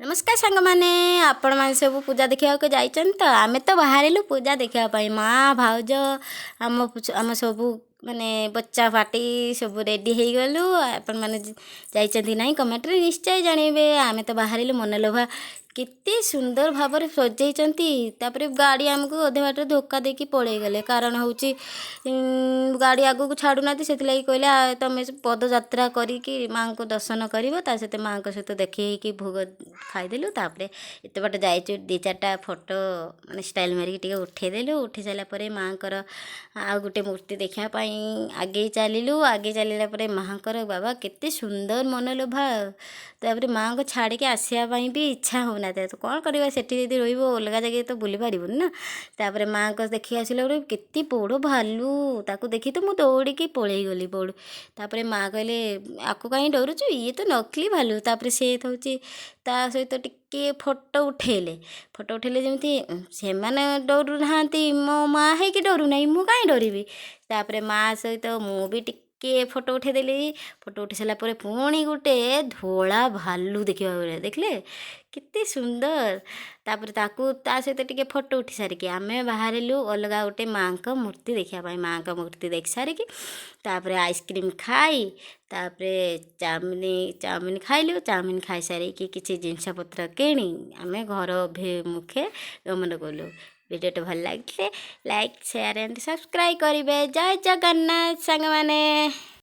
ନମସ୍କାର ସାଙ୍ଗମାନେ, ଆପଣମାନେ ସବୁ ପୂଜା ଦେଖିବାକୁ ଯାଇଛନ୍ତି ତ? ଆମେ ତ ବାହାରିଲୁ ପୂଜା ଦେଖିବା ପାଇଁ। ମା, ଭାଉଜ, ଆମ ଆମ ସବୁ ମାନେ ବଚ୍ଚା ପାର୍ଟି ସବୁ ରେଡ଼ି ହେଇଗଲୁ। ଆପଣମାନେ ଯାଇଛନ୍ତି ନାହିଁ, କମେଣ୍ଟରେ ନିଶ୍ଚୟ ଜଣାଇବେ। ଆମେ ତ ବାହାରିଲୁ। ମନଲୋଭା କେତେ ସୁନ୍ଦର ଭାବରେ ସଜେଇଛନ୍ତି। ତାପରେ ଗାଡ଼ି ଆମକୁ ଅଧେ ବାଟରେ ଧୋକା ଦେଇକି ପଳେଇଗଲେ। କାରଣ ହେଉଛି ଗାଡ଼ି ଆଗକୁ ଛାଡ଼ୁନାହାନ୍ତି। ସେଥିଲାଗି କହିଲେ, ତୁମେ ପଦଯାତ୍ରା କରିକି ମାଆଙ୍କୁ ଦର୍ଶନ କରିବ। ତା ସହିତ ମାଆଙ୍କ ସହିତ ଦେଖି ହେଇକି ଭୋଗ ଖାଇଦେଲୁ। ତାପରେ ଏତେ ବାଟ ଯାଇଛୁ, ଦୁଇ ଚାରିଟା ଫଟୋ ମାନେ ଷ୍ଟାଇଲ୍ ମାରିକି ଟିକେ ଉଠେଇଦେଲୁ। ଉଠେଇ ସାରିଲା ପରେ ମାଆଙ୍କର ଆଉ ଗୋଟେ ମୂର୍ତ୍ତି ଦେଖିବା ପାଇଁ ଆଗେଇ ଚାଲିଲୁ। ଆଗେଇ ଚାଲିଲା ପରେ ମାଆଙ୍କର, ବାବା, କେତେ ସୁନ୍ଦର ମନଲୋଭା। ତାପରେ ମାଆଙ୍କୁ ଛାଡ଼ିକି ଆସିବା ପାଇଁ ବି ଇଚ୍ଛା ହେଉନଥାଏ। ତ କ'ଣ କରିବା? ସେଠି ଯଦି ରହିବ, ଅଲଗା ଜାଗାରେ ତ ବୁଲି ପାରିବୁନି ନା। ତାପରେ ମାଆଙ୍କ ଦେଖି ଆସିଲା ପରେ କେତେ ବଡ଼ ଭାଲୁ, ତାକୁ ଦେଖି ତ ମୁଁ ଦୌଡ଼ିକି ପଳେଇଗଲି ବଡ଼। ତାପରେ ମାଆ କହିଲେ, "ଆକୁ କାହିଁ ଡରୁଛୁ? ଇଏ ତ ନକଲି ଭାଲୁ।" ତାପରେ ସେ ହେଉଛି ତା ସହିତ ଟିକିଏ ଫଟୋ ଉଠେଇଲେ। ଫଟୋ ଉଠେଇଲେ ଯେମିତି, ସେମାନେ ଡରୁ ନାହାନ୍ତି, ମୋ ମାଆ ହେଇକି ଡରୁନାହିଁ, ମୁଁ କାହିଁ ଡରିବି? ତାପରେ ମାଆ ସହିତ ମୁଁ ବି ଟିକିଏ ଫଟୋ ଉଠେଇଦେଲି। ଫଟୋ ଉଠେଇ ସାରିଲା ପରେ ପୁଣି ଗୋଟେ ଧଳା ଭାଲୁ ଦେଖିବାକୁ ମିଳେ। ଦେଖିଲେ କେତେ ସୁନ୍ଦର। ତାପରେ ତାକୁ ତା ସହିତ ଟିକେ ଫଟୋ ଉଠି ସାରିକି ଆମେ ବାହାରିଲୁ ଅଲଗା ଗୋଟେ ମାଆଙ୍କ ମୂର୍ତ୍ତି ଦେଖିବା ପାଇଁ। ମାଆଙ୍କ ମୂର୍ତ୍ତି ଦେଖି ସାରିକି ତାପରେ ଆଇସ୍କ୍ରିମ୍ ଖାଇ, ତାପରେ ଚାଉମିନ ଖାଇଲୁ। ଚାଉମିନ ଖାଇସାରିକି କିଛି ଜିନିଷପତ୍ର କିଣି ଆମେ ଘର ଅଭିମୁଖେ ଗମନ କଲୁ। ଭିଡ଼ିଓଟି ଭଲ ଲାଗିଥିଲେ ଲାଇକ୍, ସେୟାର ଆଣ୍ଡ ସବସ୍କ୍ରାଇବ୍ କରିବେ। ଜୟ ଜଗନ୍ନାଥ ସାଙ୍ଗମାନେ।